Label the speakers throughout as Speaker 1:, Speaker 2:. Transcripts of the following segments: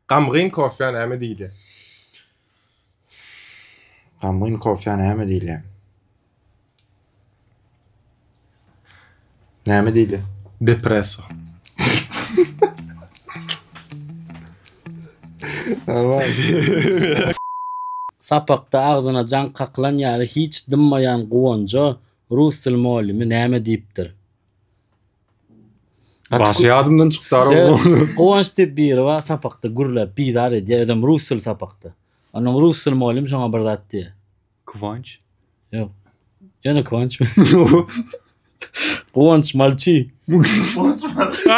Speaker 1: Gamgyn kofýa näme diýilýär?
Speaker 2: Gamgyn kofýa näme diýilýär? Näme diýilýär?
Speaker 1: Depresso.
Speaker 3: Sapakda agzyna jaň kakylan ýaly hiç dymmaýan Guwanja rus dili mugallymy näme diýipdir?
Speaker 4: Başy ýadymdan çykdy ara.
Speaker 3: Guwanç diýip biri bar sapakda gürläp bizar edýär özem rus dili sapakda. Ondan rus dili mugallym şoňa bir zat diýýär.
Speaker 4: Kwanç.
Speaker 3: Ýok. Ýöne Kwanç. Guwanç malçy.
Speaker 1: Guwanç malçy.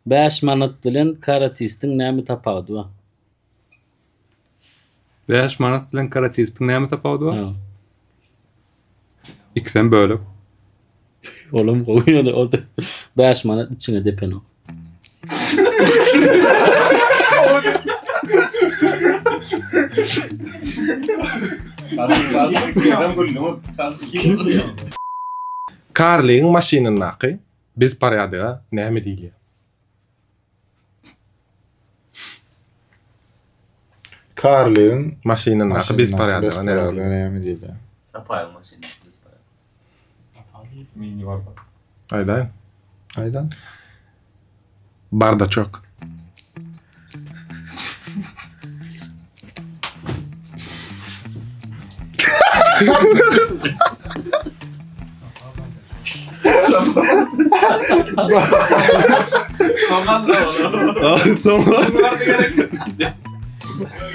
Speaker 3: 5 manat bilen karatistiň näme tapawudy bar?
Speaker 4: 5 manat bilen karatistiň näme tapawudy bar? Ikisem bölek.
Speaker 3: Olam gowy ýöne ol 5 manat içiňe depenok.
Speaker 1: Karligiň maşynyndaky bezporýadyga näme diýilýär?
Speaker 2: Karligiň
Speaker 1: maşynyndaky bezporýadyga
Speaker 2: näme diýilýär?
Speaker 5: Sapaýyň maşynyndaky bezporýadyk.
Speaker 4: Mini bardak.
Speaker 1: Aýdaýyn.
Speaker 2: Aýdan.
Speaker 1: Bardaçok.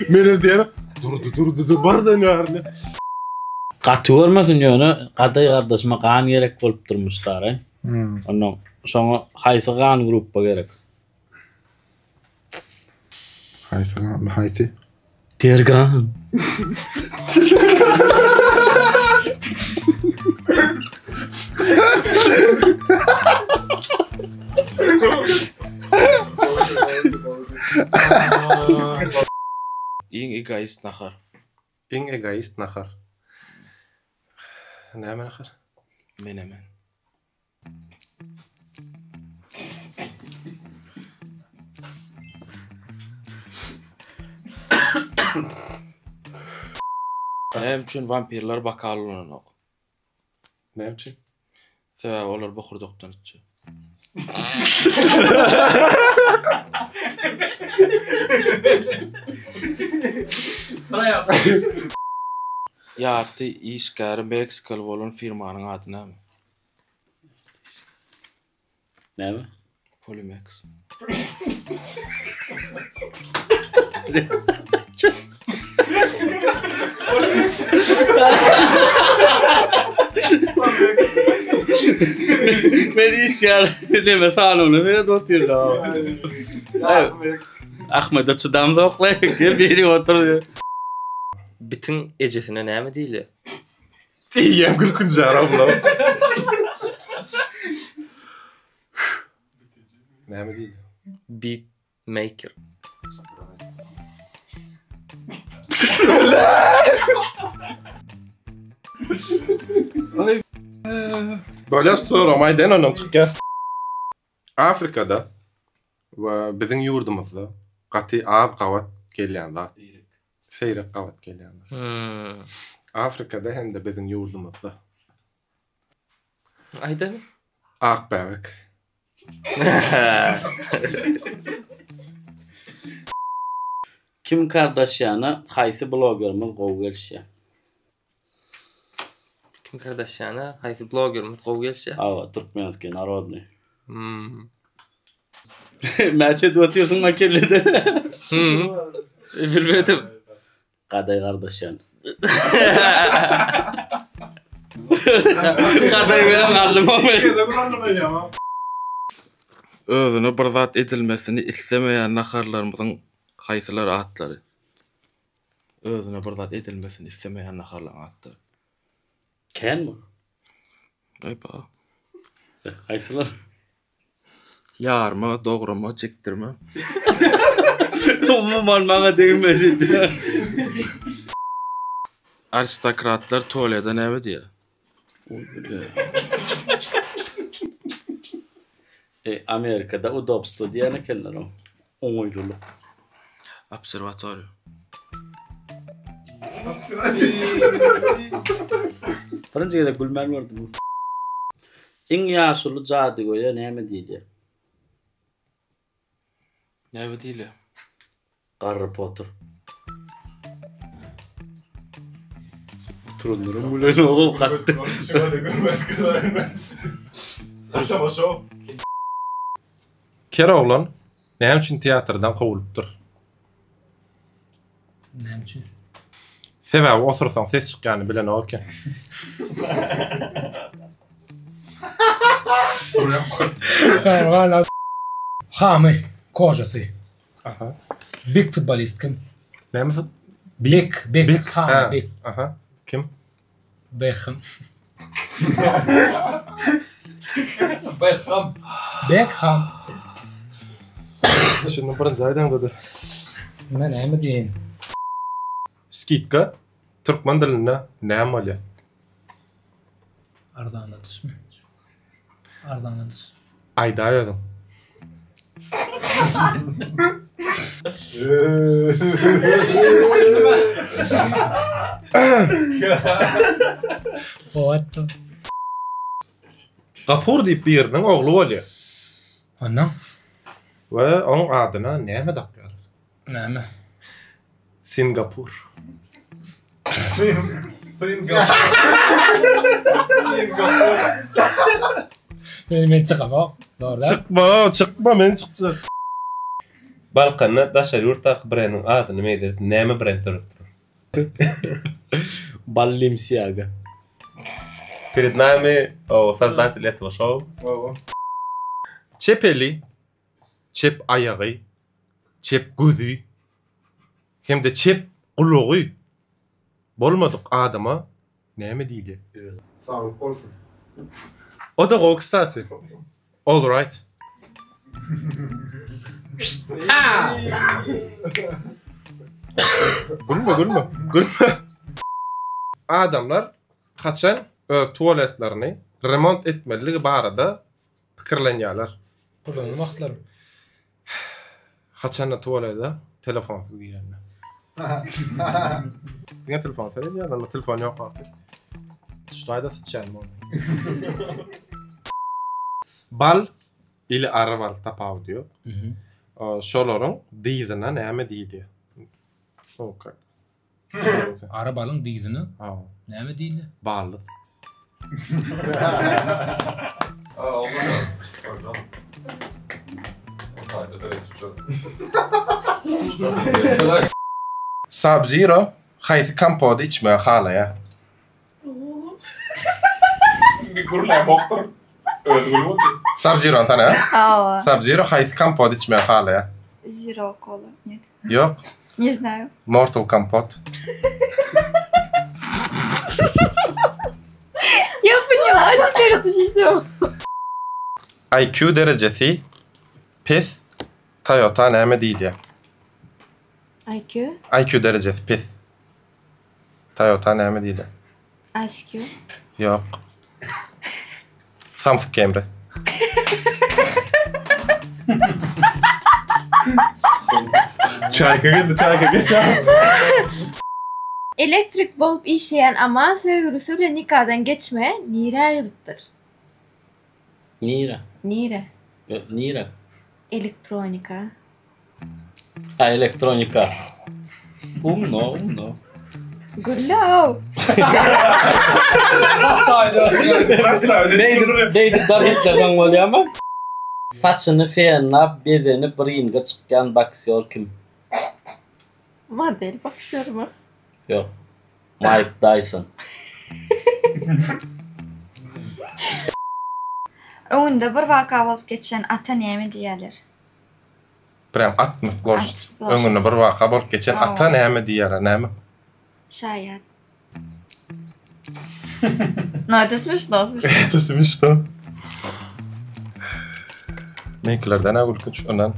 Speaker 1: Menem diýerim, durdy, durdy, durdy, birden ýaryny.
Speaker 3: Gaty görmesin ýöne Gadaý gardaşyma gan gerek bolup durmuş dara. Ondan şoňa haýsy gan gruppa gerek?
Speaker 2: Haýsy gan, haýsy?
Speaker 3: Dergan.
Speaker 5: Iň egoist nahar.
Speaker 1: Iň egoist nahar. Näme nahar?
Speaker 5: Menemen. Näme üçin wampirler bokal ulananok?
Speaker 1: Näme üçin?
Speaker 5: Sebäbi olar bokurdakdan içýär. Ýarty işgäri meksikaly bolan firmanyň ady näme?
Speaker 3: Näme?
Speaker 5: Polimex.
Speaker 3: Men işgär neme sanyny seredip otyryn. Ahmede çydam zokla. Gel biri otur.
Speaker 6: Bitiň ejesine näme diýilýär?
Speaker 1: Eýýäm gülkünç ara bular. Näme diýdi?
Speaker 6: Beat maker.
Speaker 1: Ay. Bolýar soram aýdan onam çykýar. Afrikada we biziň ýurdumyzda gaty az gabat gelýän zat. Seýrek gabat gelýän zat. Afrikada hem-de biziň ýurdumyzda.
Speaker 6: Aýdany.
Speaker 1: Ak bäbek.
Speaker 3: Kim Kardaşýana haýsy blogerimiz gowy gelişýär?
Speaker 6: Kim Kardaşýana haýsy blogerimiz gowy gelişýär?
Speaker 3: Hawa, türkmenskiý narodnyý. Hmm. Näçe edip otyrsyň makellede?
Speaker 6: Hmm. Bilmedim.
Speaker 3: Gadaý gardaşýan. Gadaý bilen galdym men.
Speaker 5: Özüne bir zat edilmesini islemeýän naharlarymyzyň haýsylar atlary? Özüne bir zat edilmesini islemeýän naharlaryň atlary.
Speaker 3: Känmi?
Speaker 5: Aý ba.
Speaker 3: Haýsylar?
Speaker 5: Ýarma, dograma, çekdirme.
Speaker 3: Umuman maňa degmedi.
Speaker 5: Aristokratlar tualete näme diýýär?
Speaker 3: E, Amerikada udobstwo diýen ekenler o. Oňaýlylyk.
Speaker 5: Obserwatoriýa.
Speaker 3: Birinji gezek gülmän gördüm. Iň ýaşuly jadygöýe näme diýilýär?
Speaker 5: Näme diýilýär?
Speaker 3: Garry Potter. Oturanlaryň güleni o gatdy.
Speaker 1: Ker oglan näme üçin teatrdan kowulypdyr?
Speaker 7: Näme üçin?
Speaker 1: Sebäbi osursaň ses çykýanyny bilenok eken.
Speaker 7: Hamy, kožasy.
Speaker 1: Aha.
Speaker 7: Bek futbolist kim?
Speaker 1: Näme fut?
Speaker 7: Bek, bek,
Speaker 1: Bek,
Speaker 7: hamy,
Speaker 1: ha,
Speaker 7: bek.
Speaker 1: Aha. Kim?
Speaker 7: Beckham.
Speaker 4: Beckham.
Speaker 7: Beckham.
Speaker 1: Şunu birinji aýdaňda-da.
Speaker 7: Men näme diýeýin?
Speaker 1: Skidka türkmen dilinde näme bolýar?
Speaker 7: Arzanladyşmy? Arzanladyş.
Speaker 1: Aýdaý özüň.
Speaker 7: Gowy
Speaker 1: Gapur diýip biriniň ogly bolýar.
Speaker 7: Ondan?
Speaker 1: We oň adyna näme dakýarlar?
Speaker 7: Näme?
Speaker 1: Singapur.
Speaker 4: Singapur. Singapur.
Speaker 7: Men men çykamok. Dogry.
Speaker 1: Çykma, çykma, men çykjak.
Speaker 8: Balkanda daşary ýurtdaky brendiň adyny meýdirip näme brend döredip durur?
Speaker 3: Ballimsiaga.
Speaker 8: Перед nami o создатель этого шоу.
Speaker 1: Çep eli, çep aýagy, çep gözi hem-de çep gulagy bolmadyk adama näme diýilýär?
Speaker 2: Saglyk bolsun.
Speaker 1: O-da gowy kstati. All right. Gülme, gülme, gülme. Adamlar haçan öz tualetlerini remont etmeliligi barada pikirlenýärler.
Speaker 7: Purlanan wagtlary.
Speaker 1: Haçanda tualete telefonsyz girende. Diňe telefon seredýär, adamda telefon ýok wagty. Şu taýda syçýan boldy. Bal ili ary bal tapawudy ýok. Şolaryň dyzyna näme diýilýär? Okey.
Speaker 7: Ary balyň dyzyna
Speaker 1: Hawa.
Speaker 7: näme diýilýär?
Speaker 1: Ballyz. Sub-Zero haýsy kompody içmegi halaýar?
Speaker 4: Gürlämokdyr. Özi gülüp otyr.
Speaker 1: Sub-Zero-ny tanaýaň?
Speaker 9: Hawa.
Speaker 1: Sub-Zero haýsy kompody içmegi halaýar?
Speaker 9: Zero kola. Нет.
Speaker 1: Ýok.
Speaker 9: Не знаю.
Speaker 1: Mortal Kompot.
Speaker 9: Я поняла теперь эту систему.
Speaker 1: IQ derejesi pes Toyota näme diýilýär?
Speaker 9: IQ?
Speaker 1: IQ derejesi pes. Toyota näme diýilýär?
Speaker 9: HQ?
Speaker 1: Ýok. Samsyk Camry.
Speaker 4: Çaýka geldi, çaýka geç.
Speaker 9: Elektrik bolup işleýän Aman söýgülisi bilen nikadan geçme nirä ýazypdyr?
Speaker 3: Nirä?
Speaker 9: Nirä?
Speaker 3: Ýok, nirä?
Speaker 9: Elektronika.
Speaker 3: Ha, elektronika. Umno, umno.
Speaker 9: Gürle-ow.
Speaker 3: Beýdip, beýdip dar gitleseň bolýarmy? Saçyny fenlap, bezenip ringe çykýan boksýor kim?
Speaker 9: Model boksýormy?
Speaker 3: Ýok. Maýk Daýson.
Speaker 9: Öňünde bir waka bolup geçen ata näme diýerler?
Speaker 1: Prям atmy? Loşt.
Speaker 9: At, loşt.
Speaker 1: Öňünde bir waka bolup geçen ata näme diýerler, näme?
Speaker 9: Şaýat. No, это смешно, смешно.
Speaker 1: Это смешно. Meňkilerden-ä gülkünç ondan.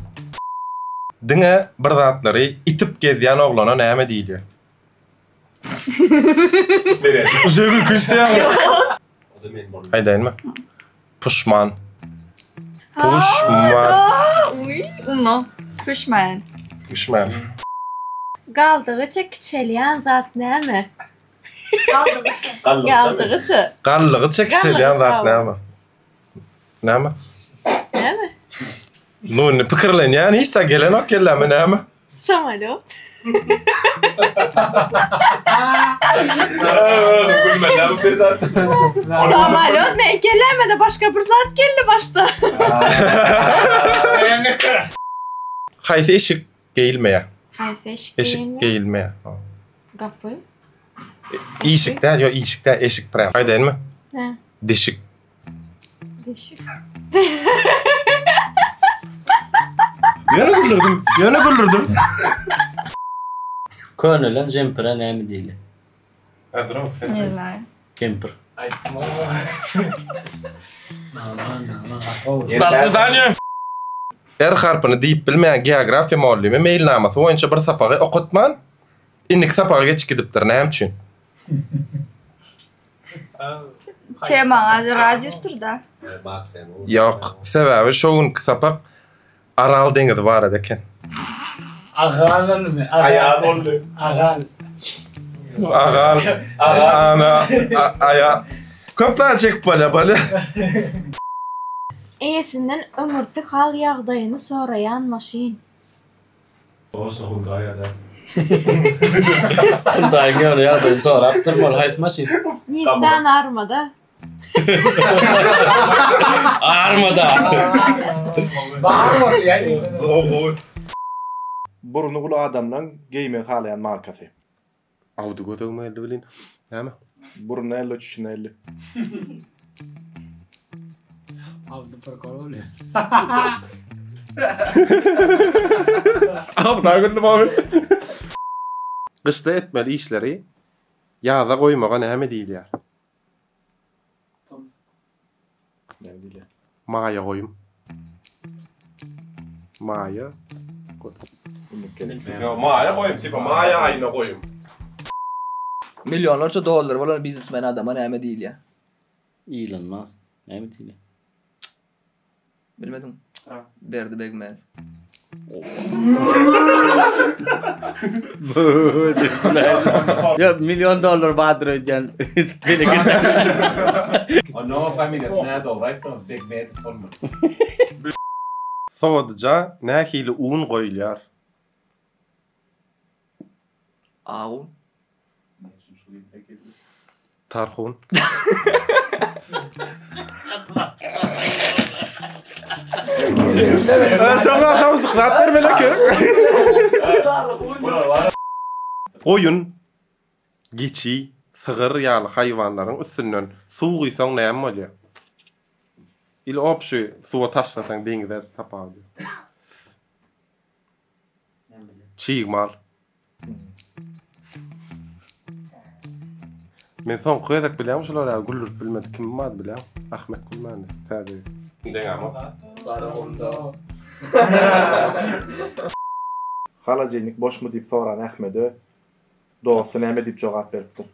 Speaker 1: Diňe bir zatlary itip gezýän oglana näme diýilýär? Uje gülkünç diýýäňmi? Aýdaýynmy? Puşman. Puşman.
Speaker 9: Uý, uno. Puşman.
Speaker 1: Puşman.
Speaker 9: Galdygyça kiçelýän zat näme? Galdygyça. Galdygyça.
Speaker 1: Galdygyça kiçelýän zat näme? Näme?
Speaker 9: Näme?
Speaker 1: Nu indi pikirlenýän hiç zat gelenok kelläme näme?
Speaker 9: Samolýot. Samolýot men kelläme-de başga bir zat geldi başda.
Speaker 1: Haýsy eşik geýilmeýär?
Speaker 9: Haýsy eşik
Speaker 1: Eşik geýilmeýär.
Speaker 9: Gapy.
Speaker 1: Işik däl, ýok işik däl, eşik prям. Aýdaýynmy?
Speaker 9: Hä.
Speaker 1: Deşik.
Speaker 9: Deşik.
Speaker 1: Ýöne güldürdim, ýöne güldürdim.
Speaker 3: Könelen jempire näme diýilýär?
Speaker 1: Hä, duram sen.
Speaker 9: Ne знаю.
Speaker 3: Kempir.
Speaker 1: Do swidaniýa. R harpyny diýip bilmeýän geografiýa mugallymy meýilnamasy boýunça bir sapagy okatman, indiki sapaga geçip gidipdir. Näme üçin?
Speaker 9: Temaňa radiusdyr-da.
Speaker 1: Ýok, sebäbi şo günki sapak Aral deňizi barada eken.
Speaker 7: Agal boldumy?
Speaker 4: Aýal boldy.
Speaker 7: Agal.
Speaker 1: Agal. Ana, aýa. Köp zat çekip bolýar, bolýar.
Speaker 9: Eýesinden öňürti hal-ýagdaýyny soraýan maşyn.
Speaker 3: Hyundaýyň ýöne ýagdaýyny sorap durmaly haýsy maşyn?
Speaker 9: Nissan Armada.
Speaker 3: Armada.
Speaker 10: Burny uly adamlaň geýmegi halaýan markasy.
Speaker 1: Audi gözegime geldi welin. Näme?
Speaker 10: Burny 53 içinde 50.
Speaker 7: Avdy prikol bolýar.
Speaker 1: Avda güldüm abi. Gyşda etmeli işleri ýaza goýmaga näme diýilýär?
Speaker 10: Näme diýilýär?
Speaker 1: Maýa goýum. Maýa goýum. Ýok, maýa goýum, tipa maýa aýyna goýum.
Speaker 11: Millionlarça dollary bolan biznesmen adama näme diýilýär?
Speaker 3: Elon Musk. Näme diýilýär?
Speaker 11: Bilmediň. Berdi Begmänow.
Speaker 3: Ýok, million dollar bardyr öýdýän.
Speaker 8: Onuň familiýasy nädogry aýtdyňyz Begmedow bolmaly.
Speaker 1: Sowadyja nähili un goýulýar?
Speaker 11: Agun.
Speaker 1: Tarhun. Şoňa samsyk zat bermeli eken. Goýun, geçi, sygyr ýaly haýwanlaryň üstünden suw guýsaň näme bolýar? Ili obşi suwa taşlasaň deňize tapawudy ýok. Çig mal. Men soňky gezek bilýäňmi şular ýaly güldürip bilmedik kimim bardy bilýäňmi? Ahmet gülmändi. Täze. Deňämok.
Speaker 11: Garagumda.
Speaker 10: Holodilnik boşmy diýip soran Ahmede dosty näme diýip jogap beripdir?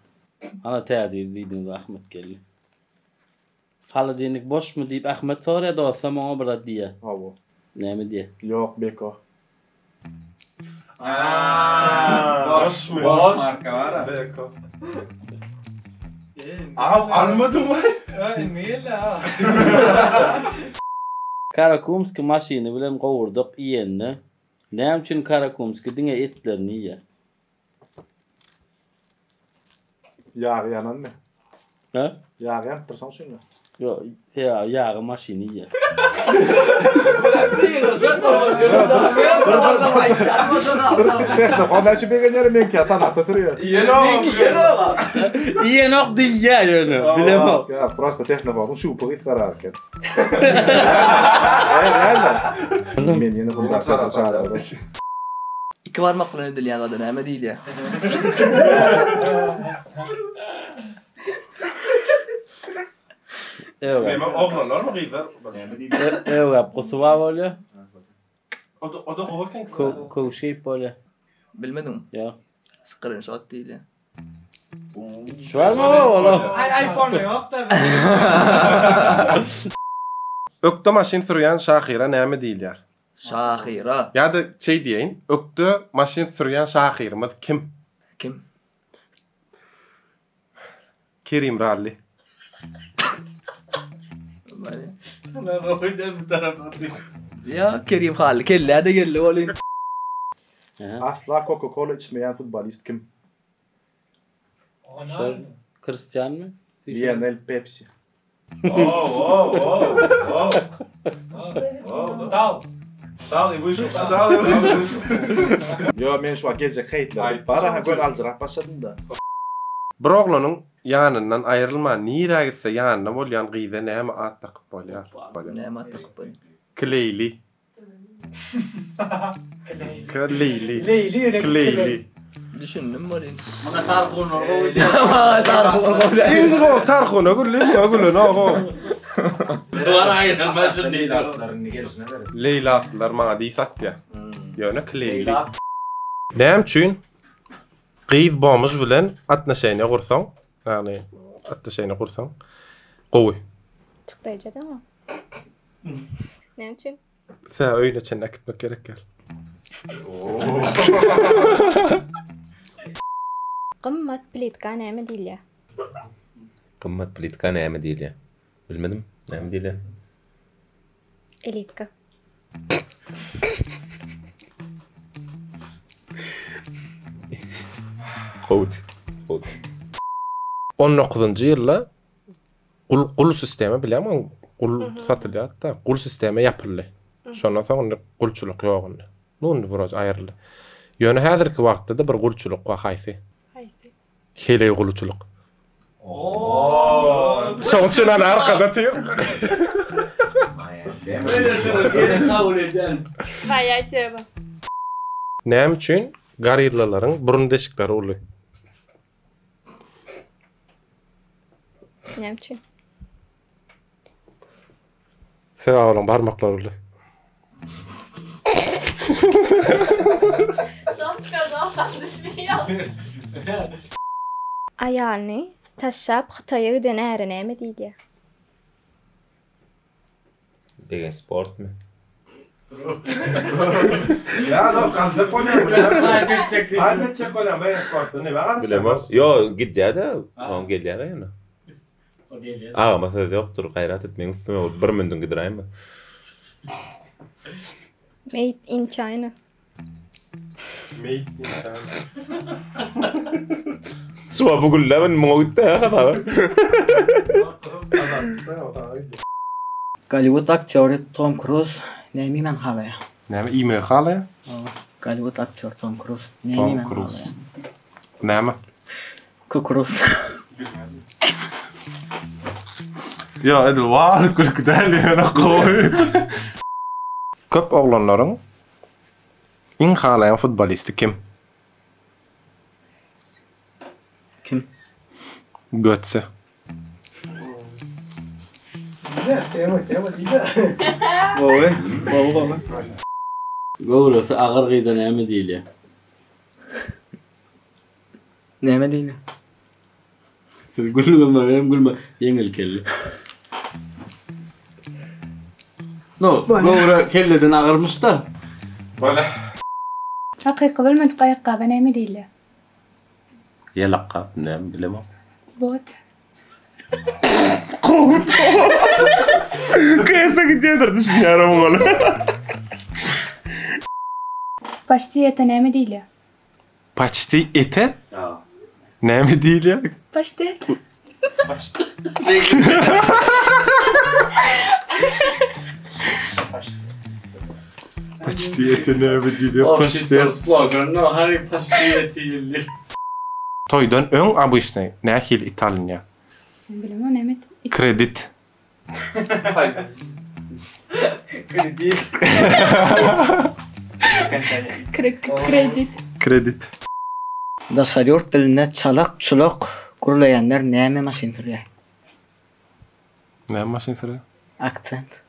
Speaker 3: Ana täze ýyl diýdiňiz Ahmet geldi. Holodilnik boşmy diýip Ahmet soraýar dostam oňa bir zat diýýär.
Speaker 10: Hawa.
Speaker 3: Näme diýýär?
Speaker 10: Ýok Beko.
Speaker 1: Boşmy?
Speaker 4: Boş. Marka bar.
Speaker 1: Beko. Al almadyňmy?
Speaker 4: Indi geldi ha.
Speaker 3: Karakumski maşyny bilen gowurdak iýende näme üçin Karakumski diňe etlerini iýýär?
Speaker 10: Ýagy ýananmy?
Speaker 3: Hä?
Speaker 10: Ýagy ýanypdyr şoň üçinmi?
Speaker 3: Ýok, sebäbi ýagy maşyny iýýär.
Speaker 10: Tehnohon näçe begenýär meňki sanata sürýär.
Speaker 1: Iýenok.
Speaker 3: Iýenok diýýär ýöne, bilemok.
Speaker 10: Ýa, prosta tehnohonyň şupa gysgarak eken. Men ýene Hyundai çagyraryn.
Speaker 11: Iki barmak bilen edilýän zada näme diýilýär?
Speaker 1: Näme oglanlarmy gyzlar? Näme diýilýär?
Speaker 3: Öwäp gusuba bolýar.
Speaker 1: O da o da gowy eken.
Speaker 3: Köwşeýip bolýar.
Speaker 11: Bilmediňmi?
Speaker 3: Ýok.
Speaker 11: Skrinşot diýilýär.
Speaker 3: Üç barmy ola?
Speaker 4: Aý iPhone ýok da.
Speaker 1: Ökde maşyn sürýän şahyra näme diýilýär?
Speaker 11: Şahyra.
Speaker 1: Ýa-da şeý diýeýin, ökde maşyn sürýän şahyrymyz kim?
Speaker 11: Kim?
Speaker 1: Kerim Rally.
Speaker 11: Ýa Kerim Hally kellä-de geldi welin.
Speaker 10: Asla Coca-Cola içmeýän futbolist kim?
Speaker 3: Şol Kristianmy?
Speaker 10: Lionel Pepsi.
Speaker 4: Wstal. Wstal i wyşel.
Speaker 10: Wstal i wyşel. Ýo men şu wagt geljek heýtler bar aha göni aljyrap başladym-da.
Speaker 1: Bir oglanyň ýanyndan aýrylman nirä gitse ýanynda bolýan gyza näme at dakyp bolýar?
Speaker 11: Näme at dakyp bolýar?
Speaker 1: Kleýli. Kleýli.
Speaker 7: Leýli
Speaker 1: Kleýli.
Speaker 11: Düşündim bolýan.
Speaker 3: Muňa tarhuna gowy
Speaker 11: diýýär. Tarhuna gowy diýýär.
Speaker 1: Iň gowy tarhuna gülli, muňa gülenok o.
Speaker 3: Bar aýrylma şuny diýdi.
Speaker 1: Leýli atlylar maňa diý satýar. Ýöne kleýli. Näme üçin gyz bomž bilen atnoşeniýa gursaň, ýagny atnoşeniýa gursaň gowy.
Speaker 9: Çykdaýjy edeňok. Näme üçin?
Speaker 1: Sä öýüne çenli äkitmek gerek ýaly.
Speaker 9: Gymmat plitka näme diýilýär?
Speaker 8: Gymmat plitka näme diýilýär? Bilmedim. Näme diýilýär?
Speaker 9: Elitka.
Speaker 8: Gowy. Gowy.
Speaker 1: On dokuzynjy ýylda Gul gul sistema bilýäňmi? Gul satylýardy-da. Gul sistema ýapyldy. Şondan soň indi gulçulyk ýok indi. Nu indi wroç aýryldy. Ýöne häzirki wagtda-da bir gulçulyk bar haýsy?
Speaker 9: Haýsy?
Speaker 1: Heleý gulçulyk. Şoň üçin ana arkada otyr.
Speaker 3: Kabul edýän.
Speaker 9: Twoýa tema.
Speaker 1: Näme üçin gorillalaryň burun deşikleri uly?
Speaker 9: Näme üçin?
Speaker 1: Sebäbi olaryň barmaklary uly.
Speaker 9: Som skazal sam smýalsa. Aýalyny taşlap Hytaýa giden äre näme diýilýär?
Speaker 8: Degen sportmy?
Speaker 1: Ýa da galjak bolýar. Aýp etjek diýip. Aýp etjek bolýar Begen sportda näme garaşýar?
Speaker 8: Bilemok. Ýo gidýär-de, soň gelýär ýöne. Agama söz ýokdur, gaýrat et meň üstüme bolup bir mündüň gidiräýme.
Speaker 9: Made in China.
Speaker 1: Made in China.
Speaker 8: Suwa bu gülle ben muňa gitdi ha hasaba.
Speaker 12: Golliwud aktýory Tom Kruz näme iýmän halaýar?
Speaker 1: Näme iýmegi halaýar?
Speaker 12: Hawa, Golliwud aktýory Tom Kruz näme
Speaker 1: Tom
Speaker 12: iýmän
Speaker 1: Kruz.
Speaker 12: halaýar?
Speaker 1: Näme?
Speaker 12: Kukuruz.
Speaker 1: Ýok, edil wah gülki däl ýöne gowy. Köp oglanlaryň iň halaýan futbolisti kim?
Speaker 12: Kim?
Speaker 1: Götze.
Speaker 11: Gowy, gowy gowy.
Speaker 3: Göwresi agyr gyza näme diýilýär?
Speaker 12: Näme diýilýär?
Speaker 3: Siz gülme menem gülme ýeňil kelle. No, göwre kelleden agyrmyş-da.
Speaker 1: Bolýa.
Speaker 13: Hakyky bolmadyk aýakgaba näme diýilýär?
Speaker 8: Ýalakgap näme bilemok.
Speaker 13: Bot.
Speaker 8: Gowy. Kese gidýändir düşünýärin oňa.
Speaker 13: Paçti ete näme diýilýär?
Speaker 1: Paçti ete? Näme diýilýär?
Speaker 13: Paştet.
Speaker 1: Paçti ete näme diýilýär? Paştet.
Speaker 3: Slogan no, hani paçti eti diýilýär.
Speaker 1: Toýdan öň obyçnyý nähili it alynýar?
Speaker 13: Men bilemok näme it.
Speaker 1: Kredit.
Speaker 4: Kredit.
Speaker 13: Kredit.
Speaker 1: Kredit.
Speaker 12: Daşary ýurt dilinde çalak-çulak gürleýänler näme maşyn sürýär?
Speaker 1: Näme maşyn sürýär?
Speaker 12: Aksent.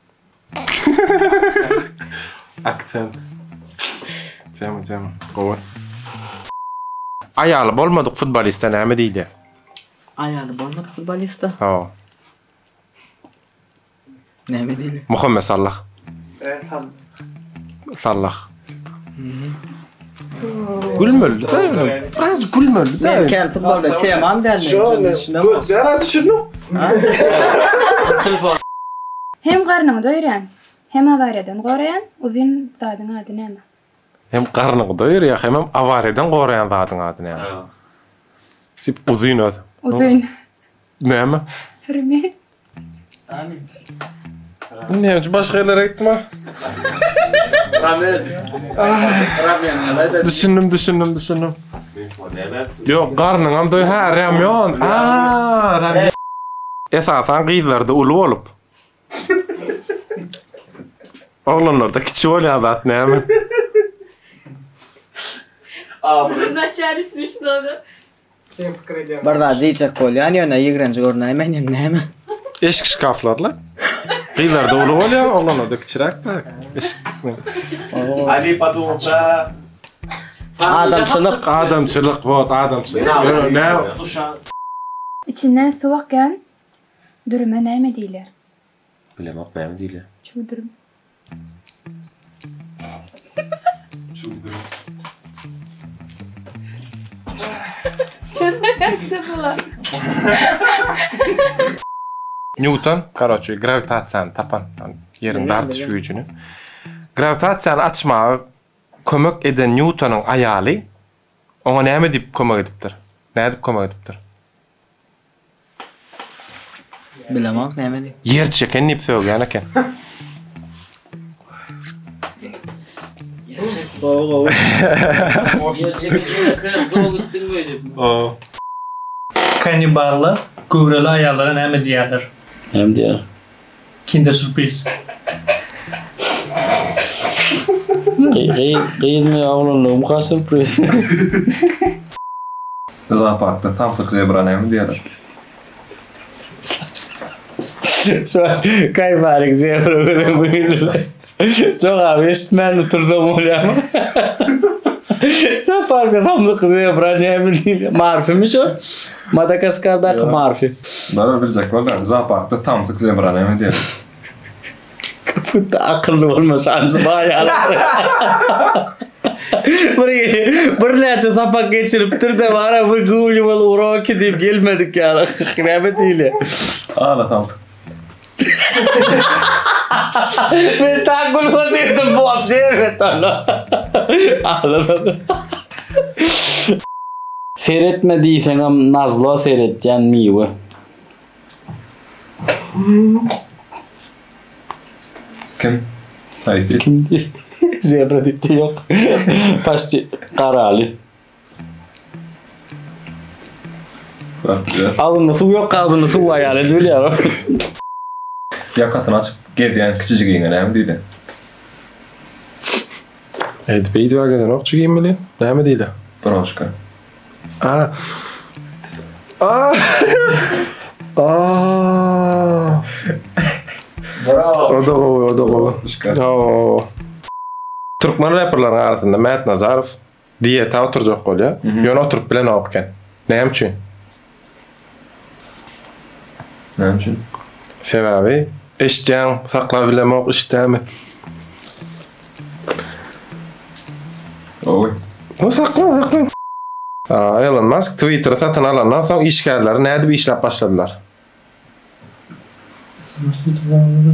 Speaker 1: Aksent. Tema, tema. Gowy. Aýaly bolmadyk futboliste näme diýilýär?
Speaker 12: Aýaly bolmadyk futbolista?
Speaker 1: Hawa.
Speaker 12: Näme diýilýär?
Speaker 1: Muhammet Sallah. Sallah. Gülmeli-de ýöne. Biraz gülmeli-de.
Speaker 12: Men kän futbolda temam däl.
Speaker 1: Götjara düşündim.
Speaker 13: Hem garnyňy doýurýan, hem awariýadan goraýan uzyn zadyň ady näme?
Speaker 1: Hem garnyňy doýurýar, hemem awariýadan goraýan zadyň ady näme? Sip uzyn öz.
Speaker 13: Uzyn.
Speaker 1: Näme?
Speaker 13: Remen.
Speaker 1: Näme üçin başga ýerlere gitdim a?
Speaker 3: Ramen. Ramen.
Speaker 1: Düşündim, düşündim, düşündim. Ýok, garnyňam doý, ha, ramyon. A, ramyon. Esasan gyzlarda uly bolup. Oglanlarda kiçi bolýan zat näme?
Speaker 9: Wnaçale smişno da.
Speaker 12: Bir zat diýjek bolýan ýöne ýigrenji görünäýmeýin indi näme.
Speaker 1: Eşik şkaflarla. Gyzlarda uly bolýar, oglanlarda kiçiräk-dä. Eşik.
Speaker 8: Ali podumça.
Speaker 12: Adamçylyk.
Speaker 1: Adamçylyk, wot, adamçylyk. Ýöne näme?
Speaker 13: Içinden suw akýan dürüme näme diýilýär?
Speaker 8: Bilemok näme diýilýär.
Speaker 13: Çüwdürim.
Speaker 1: Nýuton, karoçe, grawitasiýany tapan, ýeriň dartyş güýjüni. Grawitasiýany açmaga kömek eden Nýutonyň aýaly oňa näme diýip kömek edipdir? Nädip kömek edipdir?
Speaker 12: Bilemok näme diýip.
Speaker 1: Ýer çeken diýip sögýän eken.
Speaker 3: Gowy gowy. Ýer çeken kız gowy gitdiň öýdüp.
Speaker 14: Kanniballar göwreli aýallara näme diýýärler?
Speaker 3: Näme diýýär?
Speaker 14: Kinder sürpriz.
Speaker 3: Gyzmy ýa oglanlygymyka sürpriz?
Speaker 15: Zooparkda samsyk zebra näme diýerler?
Speaker 3: Şu an kaýfaryk zebra bilen güýlüler. Jogaby eşitmän otursaň bolýarmy? Zooparkda samsyk zebra näme diýýär? Marfimi şo? Madagaskardaky Marfi.
Speaker 15: Barybir biljek bolýar. Zooparkda samsyk zebra näme diýerler?
Speaker 3: Kaputda akylly bolma şansy bar ýaly. Bir birnäçe sapak geçiripdir-de bara wyguliwal uroki diýip gelmedik ýaly. Näme diýilýär?
Speaker 15: Ala samsyk.
Speaker 3: Men tak gülüp otyrdym bu wapşe erbet onda. Ala samsyk. Seretme diýseňem nazlo seretýän miwe.
Speaker 15: Kim? Haýsy?
Speaker 3: Kim diý? Zebra diýipdi ýok. Paşti garaly. Agzynda suw ýok, agzynda suw bar ýaly edip bilýär.
Speaker 15: Ýakasyny açyp gezýän kiçijigiňe näme diýdi?
Speaker 1: Edip beýdip gezenok jigim bile. Näme diýdi?
Speaker 15: Broşka.
Speaker 1: A. A. A.
Speaker 15: Bravo.
Speaker 1: O da gowy, o da gowy. Oo. Türkmen reperleriň arasynda Mät Nazarow dieta oturjak bolýar. Ýöne oturyp bilenok eken. Näme üçin?
Speaker 15: Näme üçin?
Speaker 1: Sebäbi eşitýäň, saklap bilemok, işdämi.
Speaker 15: Gowy.
Speaker 1: No saklan, saklan. Elon Musk Twitteri satyn alandan soň işgärleri nädip işläp başladylar?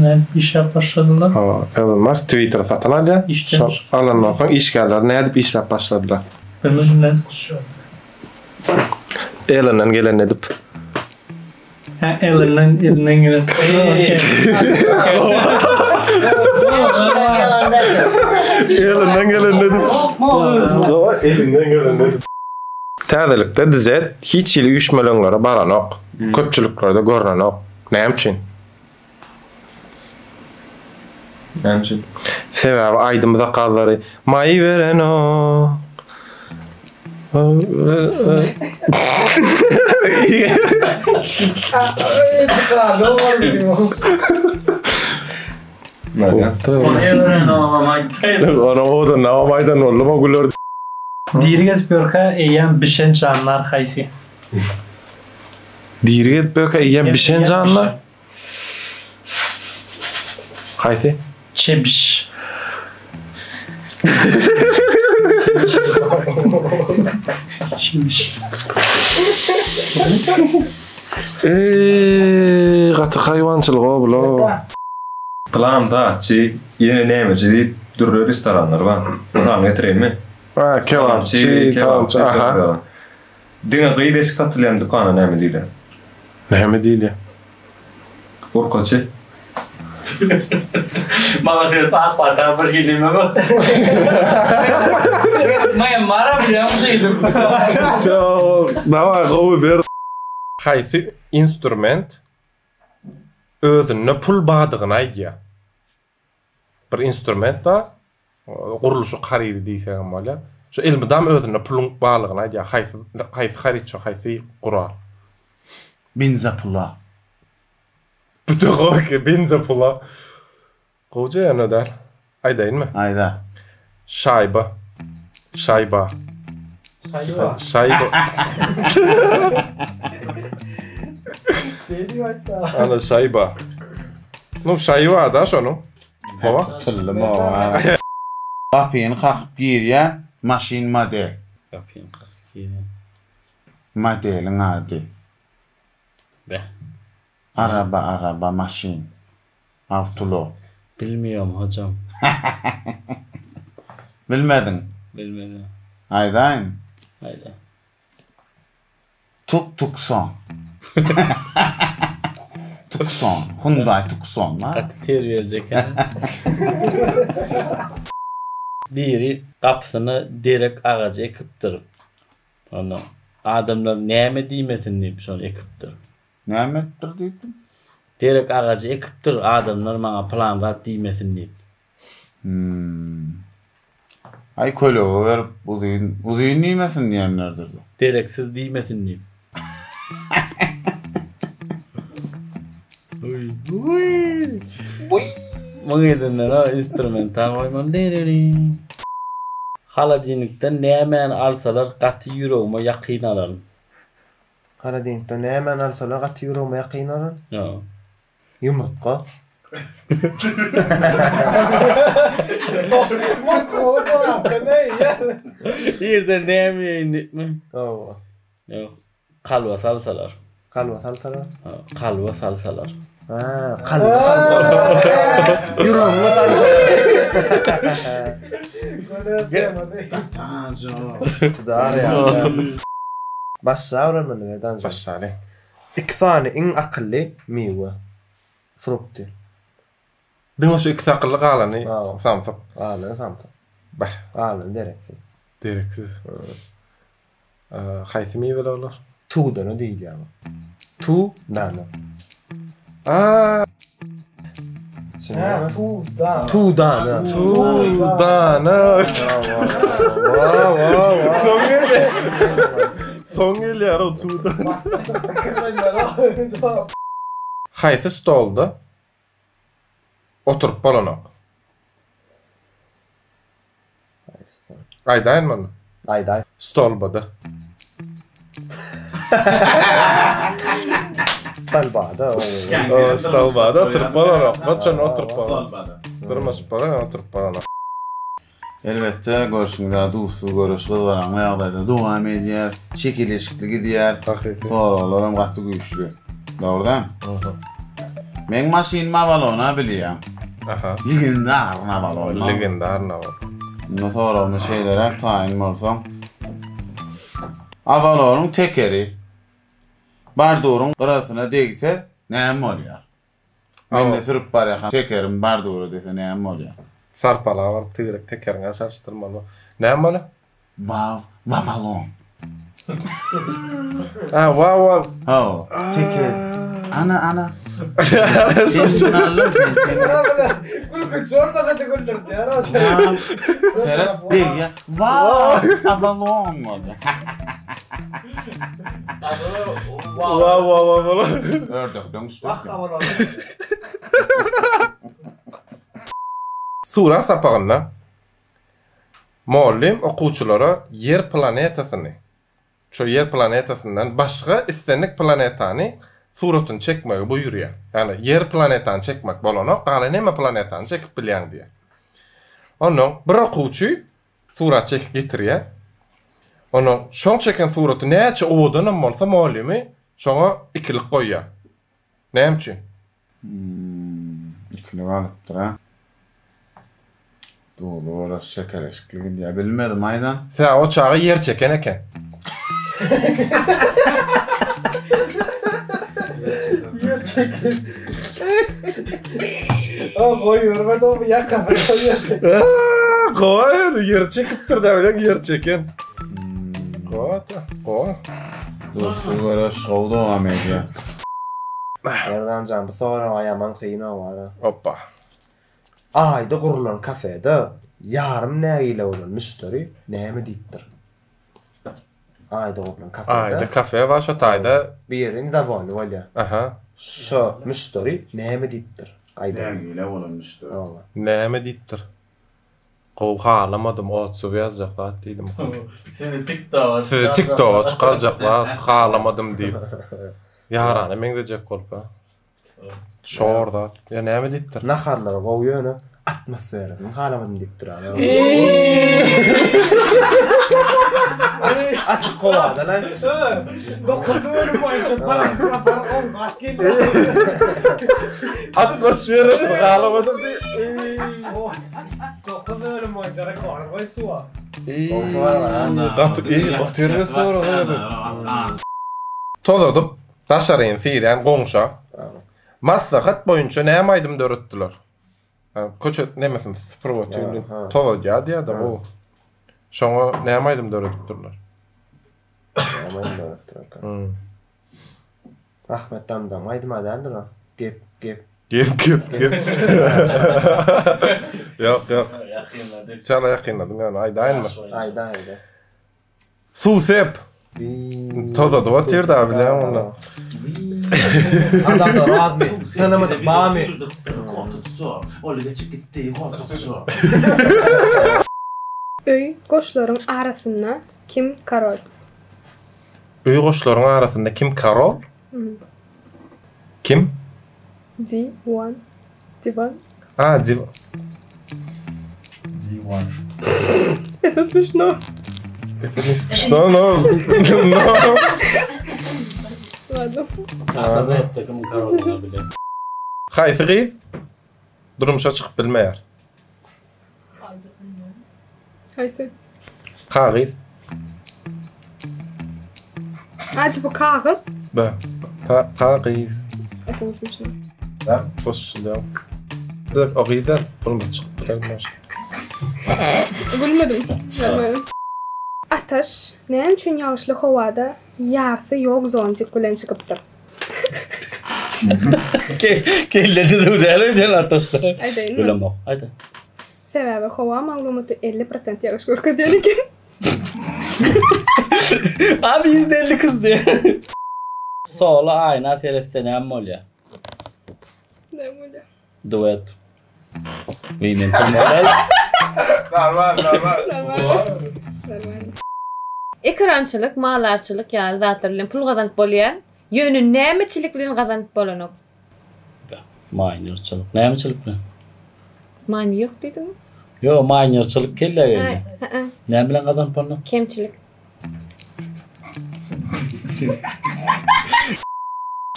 Speaker 14: Nädip işläp başladylar?
Speaker 1: Hawa, Elon Musk Twitteri satyn alýar. Şol alandan soň işgärleri nädip işläp başladylar?
Speaker 14: Bilmedim nädip.
Speaker 1: Elondan gelenini edip.
Speaker 14: Hä elinden elinden gelen.
Speaker 1: Elinden gelenini edip. Elinden gelenini edip. Täzelikde Dizet hiç hili üýşmeleňlere baranok. Köpçüliklerde görnenok. Näme üçin?
Speaker 15: Näme üçin?
Speaker 1: Sebäbi aýdym zakazlary maý berenok. Ony owadan nagam aýdan boldum o güler.
Speaker 14: Diri gezip ýörkä eýýäm bişen jandar haýsy?
Speaker 1: Diri gezip ýörkä eýýäm bişen janly. Haýsy?
Speaker 14: Çebiş. Çebiş.
Speaker 1: Eee, gaty haýwançylyk o bula.
Speaker 15: Pylan zatçy, ýene nämeçi diýip dürli restoranlar bar. Mysalyny getireýinmi?
Speaker 1: Ha, kebapçy, kebapçy, aha.
Speaker 15: Diňe gyz eşik satylýan dükana näme diýilýär?
Speaker 1: Näme diýilýär?
Speaker 15: Urkaçy.
Speaker 14: Maňa seret ak pata bir hili mi bu? Men bara bilýän şeýdip.
Speaker 1: Sag bol. Daway gowy ber. Haýsy instrument özünde pul bardygyny aýdýar? Bir instrument bar, gurluşyk harydy diýsegem bolýar. Şu elmydam özünde puluň barlygyny aýdýar. Haýsy haýsy haryt şo, haýsy gural?
Speaker 16: Benzopula.
Speaker 1: Bu-da gowy eken, benzopula. Gowja ýöne däl. Aýdaýynmy?
Speaker 16: Aýda.
Speaker 1: Şaýba. Şaýba.
Speaker 4: Şaýba.
Speaker 1: Şaýba. Ana şaýba. Nu şaýba da şonuň. Hawa.
Speaker 16: Tyllym owa. Gapyny kakyp girýän maşyn model.
Speaker 3: Gapyny kakyp girýän.
Speaker 16: Modeliň ady.
Speaker 3: Beh.
Speaker 16: Araba araba maşyn. Awtoulag.
Speaker 3: Bilmiýom hojam.
Speaker 16: Bilmediň.
Speaker 3: Bilmedim.
Speaker 16: Aýdaýyn.
Speaker 3: Aýda.
Speaker 16: Tuk Tukson. Tukson. Hyundai Tukson bar.
Speaker 3: Gaty terbiýeli eken. Biri gapysyna derek agajy ekipdir. Onda adamlar näme diýmesin diýip şony ekipdir.
Speaker 16: Näme edipdir diýdim?
Speaker 3: Derek agajy ekipdir, adamlar maňa pylan zat diýmesin diýip.
Speaker 16: Hmm. Aý kölege berip uzyn, uzyn diýmesin diýenlerdir.
Speaker 3: Dereksiz diýmesin diýip. Muň yzyndan o instrumental goýmaly. Dereri. Holodilnikden nämäni alsalar gaty ýüregime ýakyn alaryn.
Speaker 17: Holodilnikden nämäni alsalar gaty ýüregime ýakyn alaryn.
Speaker 3: Ýa.
Speaker 17: Ýumurtga.
Speaker 3: Irden näme iýeýin diýipmi?
Speaker 17: Hawa.
Speaker 3: Ýok. Kalba salsalar.
Speaker 17: Kalba salsalar?
Speaker 3: Ha, kalba salsalar.
Speaker 17: Ha, kalba salsalar. Ýüregiňe salsalar. Çydar ýa. Başla bilen Merdan.
Speaker 1: Başlaly.
Speaker 17: Iki sany iň akylly miwe. Frukty.
Speaker 1: Diňe şu ikisi akylly galany samsyk.
Speaker 17: Galany samsyk.
Speaker 1: Bah.
Speaker 17: Galany dereksiz.
Speaker 1: Dereksiz. Haýsy miweler olar?
Speaker 17: Tugdana diýilýär bu. Tu dana.
Speaker 1: Aa.
Speaker 4: Tugdana.
Speaker 17: Tugdana.
Speaker 1: Tugdana. Soň gelýär. Soň gelýär o tugdana. Haýsy stolda oturyp bolanok? Aýdaýynmy ony?
Speaker 17: Aýdaý.
Speaker 1: Stolbada.
Speaker 17: Stolbada.
Speaker 1: Stolbada oturyp bolanok. Haçan oturyp bolanok. Dyrmaşyp bolanok, oturyp bolanok.
Speaker 16: Elbetde, görşüňiz ýaly duzsuz göreş gyzgalaňly ýagdaýda dowam edýär. Çekeleşikli gidýär. Soraglar hem gaty güýçli. Dogry dämi? Meň maşynym Avalon-a bilýäň.
Speaker 1: Aha.
Speaker 16: Legendarny Avalon.
Speaker 1: Legendarny Avalon.
Speaker 16: Indi soragyma şeýleräk taýyn bolsaň. Avalonyň tekeri barduryň gyrasyna degse näme bolýar? Mende sürüp barýarkam tekerim bardura dese näme bolýar?
Speaker 1: Sarpala baryp tigirek tekeriňe çalyşdyrmaly. Näme bolýar?
Speaker 16: Waw, Wawalon.
Speaker 1: Ha, waw waw.
Speaker 16: Hawa, teker. Ana, ana. Sen şunu aldın sen.
Speaker 4: Gülkünç bolmasa-da güldürdi.
Speaker 16: Seret, degýär. Waw, Avalon boldy.
Speaker 1: Waw waw waw.
Speaker 16: Ördekden uçdy.
Speaker 1: Surat sapagynda mugallym okuwçylara Ýer planetasyny. Şo Ýer planetasyndan başga islendik planetany suratyny çekmegi buýurýar. Ýagny Ýer planetany çekmek bolanok, galan hemme planetany çekip bilýäň diýýär. Onnoň bir okuwçy surat çekip getirýär. Onnoň şoň çeken suraty näçe owadanam bolsa mugallymy şoňa ikilik goýýar. Näme üçin?
Speaker 16: Ikilik alypdyr a. Doly bolar şekeleşikli gidýär. Bilmedim aýdan.
Speaker 1: Sä o çaga ýer çeken eken.
Speaker 4: Ýer çeken. O goýbermedi o ýakasyny goýberdi.
Speaker 1: Goý, ýer çekipdir da bilen ýer çeken. Goý, goý.
Speaker 16: Dosty göreş gowy dowam edýär.
Speaker 17: Erdanjan bu soraga ýaman kyn owara.
Speaker 1: Oppa.
Speaker 17: Aýda gurulan kafede ýarym nägile bolan müşderi näme diýipdir? Aýda gurulan kafede.
Speaker 1: Aýda kafe bar şo taýda.
Speaker 17: Biri nedowolny bolýar.
Speaker 1: Aha.
Speaker 17: Şo müşderi näme diýipdir? Aýda.
Speaker 16: Nägile bolan müşderi.
Speaker 17: Hawa.
Speaker 1: Näme diýipdir? Gowy halamadym otsuw ýazjak zat diýdim.
Speaker 3: Sizi tiktoga
Speaker 1: Sizi tiktoga çykarjak zat halamadym diýip. Ýarana meňzejek bolup ha. Şor zat. Ýa näme diýipdir?
Speaker 17: Naharlary gowy ýöne atmosferasyny halamadym diýipdir. Açyk açyk howada lan.
Speaker 4: Dokundy bölüm boýunça sapar on geldi.
Speaker 1: Atmosferasyny halamadym diýip.
Speaker 4: 9 bölüm boýunça rekord goý suwa.
Speaker 1: Gaty iyi, gaty erbet sorag ýa bu. Tozadyp daşaryny syrýan goňşa maslahat boýunça näme aýdym döretdiler? Köçe nemesini süpürip otyr, tozadýar diýýär-de bu. Şoňa näme aýdym döredipdirler?
Speaker 17: Näme aýdym döredipdirler? Rahmet Damdam aýdyma däldir o. Gep gep.
Speaker 1: Gep gep gep. Ýok ýok.
Speaker 3: Ýakynlady.
Speaker 1: Çala ýakynladym ýöne aýdaýynmy?
Speaker 17: Aýda aýda.
Speaker 1: Suw sep. Tozadyp otyr da bilýän onda.
Speaker 17: Adamlar azmy? Tanamadyk bamy?
Speaker 5: Ol geçip gitdi, koltukçy.
Speaker 13: Öý goşlaryň arasynda kim korol?
Speaker 1: Öý goşlaryň arasynda kim karol? Kim?
Speaker 13: Diwan. Diwan.
Speaker 1: A, diw.
Speaker 2: Diwan.
Speaker 13: Это смешно.
Speaker 1: Это не смешно, но... но...
Speaker 13: Ладно.
Speaker 3: Aslynda kim karoldygyny bilýän.
Speaker 1: Haýsy gyz durmuşa çykyp bilmeýär?
Speaker 13: Haýsy?
Speaker 1: Kagyz.
Speaker 13: A, tipa kagyz?
Speaker 1: Da. Ta kagyz.
Speaker 13: Это не смешно.
Speaker 1: Da, goşulýar. Da, o gyz da durmuşa çykyp biler.
Speaker 13: Gülmedim. Normalno. Ataş näme üçin ýagyşly howada ýarsy ýok zontik bilen çykypdyr?
Speaker 3: Kelle düzüw däl öýdýän ataşda.
Speaker 13: Aýdaýynmy?
Speaker 3: Bilemok. Aýda.
Speaker 13: Sebäbi howa maglumaty 50 prosent ýagyş görkezýän eken.
Speaker 3: Abi 150 kız diýýär. Sola aýna seretse näme bolýar?
Speaker 13: Näme bolýar?
Speaker 3: Duet. Wiý men turmaly.
Speaker 2: Normal, normal.
Speaker 13: Normal.
Speaker 9: Ekerançylyk, maldarçylyk ýaly zatlar bilen pul gazanyp bolýar. Ýöne nämeçilik bilen gazanyp bolanok?
Speaker 3: Maýnerçilik. Nämeçilik bilen?
Speaker 9: Many ýok diýdiňmi?
Speaker 3: Ýok, maýnerçilik kellä geldi.
Speaker 9: Hä,
Speaker 3: Näme bilen gazanyp bolanok?
Speaker 9: Kemçilik.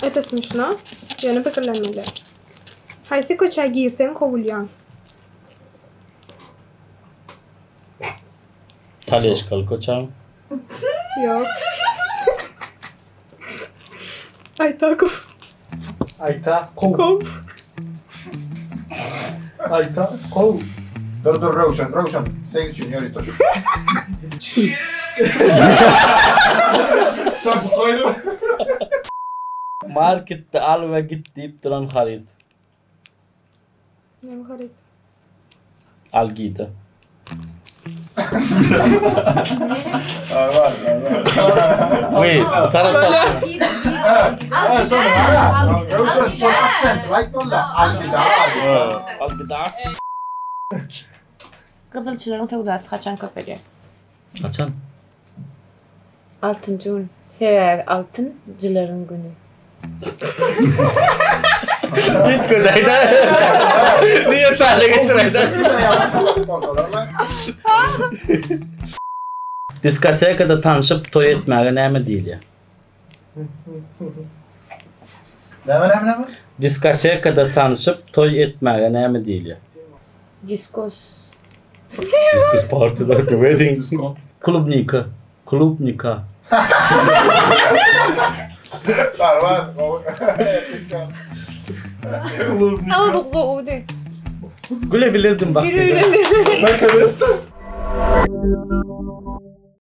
Speaker 13: Это смешно. Ýöne pikirlenmeli. Haýsy köçä girseň kowulýaň?
Speaker 3: Taleşkaly köçäň.
Speaker 13: Ýok. Aýtakow.
Speaker 4: Aýta kow.
Speaker 13: Kow.
Speaker 4: Aýta kow.
Speaker 2: Dur dur Röwşen, Röwşen. Seň üçin ýörite. Tapyp goýdum.
Speaker 3: Marketde al we git diýip duran haryt.
Speaker 13: Näme haryt?
Speaker 3: Al git.
Speaker 2: Normal, normal.
Speaker 3: Wiý, tarap tarap.
Speaker 2: Röwşen, şol aksent aýtmaly. Algida.
Speaker 3: Algida.
Speaker 9: Gyzylçylaryň söwdasy haçan köpelýär?
Speaker 3: Haçan?
Speaker 9: Altynjy gün. Sebäbi altyn jylaryň güni.
Speaker 3: Üýtgedäýdä. Diýe çaýla geçiräýdä. Diskotekada tanşyp toý etmäge näme diýilýär?
Speaker 2: Näme näme näme?
Speaker 3: Diskotekada tanşyp toý etmäge näme diýilýär?
Speaker 9: Diskos.
Speaker 3: Diskos party like the wedding. Klubnika. Klubnika.
Speaker 9: Ama bu gowudy.
Speaker 3: Gülebilirdim bak.
Speaker 9: Gülebilirdim.
Speaker 2: Nakabesta.